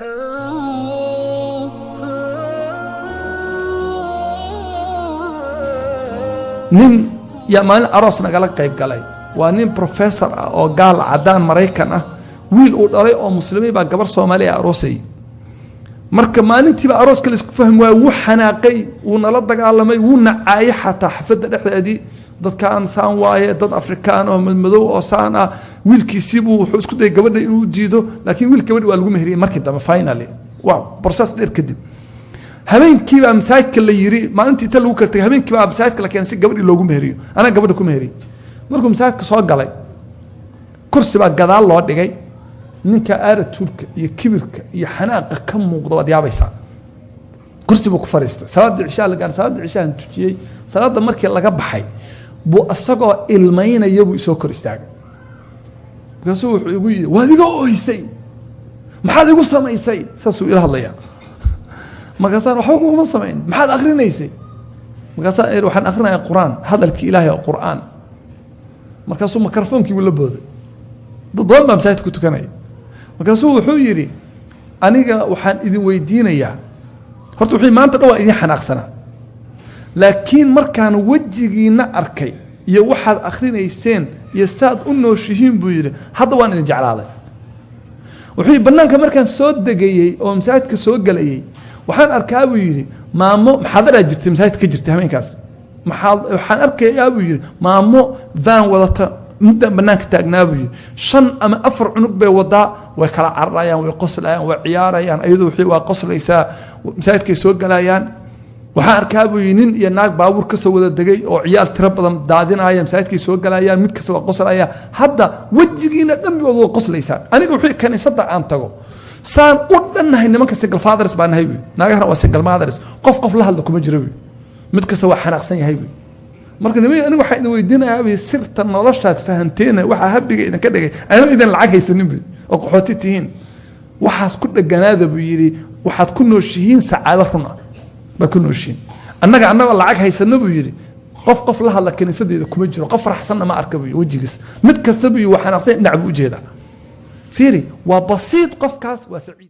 Nin yaa maalin aroos nagala qayb galay. Waa nin professor ah oo gaal cadaan Maraykan ah. Wiil uu dhalay oo Muslimiin baa gabar Soomaaliya aroosayay. Marka maalintiiba arooska la isku fahmi waaye, wuu xanaaqay, wuu nala dagaalamay, wuu nacaayay xataa xafladda dhexdeedii. Dadkaan saan waaye, dad Afrikaan oo madmadow oo saan ah. Wiilkiisiibuu wuxuu isku dayay gabadha inuu diido, laakiin wiil gabadhi waa lagu meheriyey markii dambe, finally, waa process dheer kadib. Habeenkii baa masaajidka la yiri, maalintii inta lagu kala tegay, habeenkii baa masaajidka la keenay si gabadhii loogu meheriyo. Anaa gabadha ku meheriyey. Markuu masaajidka soo galay, kursi baa gadaal loo dhigay. Ninka aaratuurka iyo kibirka iyo xanaaqa ka muuqda waad yaabaysaa. Kursi buu ku fadhiistay. Salaaddii cishaa la gaaray. Salaaddii cishahan tujiyey. Salaadda markii laga baxay buu isagoo ilmaynaya buu isoo kor istaagay. Markaasuu wuxuu igu yidhi, "Waad iga ooysay, maxaad igu samaysay?" Saasuu ila hadlayaa. Markaasaan, "Waxba kuguma samayn." "Maxaad akrinaysay?" Markaasaan, "Waxaan akrinaya Qur-aan, hadalkii Ilaahay oo Qur-aan." Markaasuu microphone-kii buu la booday. Dad badan baa masaajidka ku tukanaya. Markaasuu wuxuu yidhi, "Aniga waxaan idin weydiinayaa horta." Wuxuu, "Maanta dhan waa idin xanaaqsanaa, laakiin markaan wejigiina arkay iyo waxaad akrinayseen iyo saad u nooshihiin," buu yidhi, "hadda waan idin jeclaaday." Wuxuu yidhi, "Bannaanka markaan soo degayey oo masaajidka soo gelayey, waxaan arkaa," buu yidhi, "maamo maxaadaraa jirtay masaajidka ka jirtay habeenkaas. Maxaa waxaan arkayaa," buu yidhi, "maamo van wadata. Muddaan bannaanka taagnaa," buu yidhi, "shan ama afar cunug bay wadaa, way kala cararayaan, way qoslayaan, way ciyaarayaan, iyadoo wixii waa qoslaysaa, masaajidkay soo galayaan. Waxaan arkaa," buu yidhi, "nin iyo naag baabuur ka soo wada degay oo ciyaal tiro badan daadinaya, masaajidkay soo galayaan, mid kasta waa qoslaya. Hadda wejigiina dhan bi waad wada qoslaysaan. Aniga," wuxuu, "kaniisadda aan tago saan u dhannahay nimanka single fathers baa nahay," buy, "naagahana waa single mothers. Qof qof la hadla kuma jiro," buy, "mid kasta waa xanaaqsan yahay," buy. "Marka nima, aniga waxaan idin weydiinayaa," buy, "sirta noloshaad fahanteena, waxaa habiga idinka dhigay anoo idin lacag haysanin," buy, "oo qaxooti tihiin. Waxaas ku dheganaada," buu yidhi, "waxaad ku nooshihiin sacaado run ah baad ku nooshihiin. Annaga annagoo lacag haysano," buu yidhi, "qof qof la hadla kaniisadeeda kuma jiro, qof faraxsanna ma arka," buu yidhi, "wejigiis. Mid kasta," buu yidhi, "waa xanaaqsan, dhinac buu ujeedaa. Fiiri, waa basiid, qofkaas waa saciid."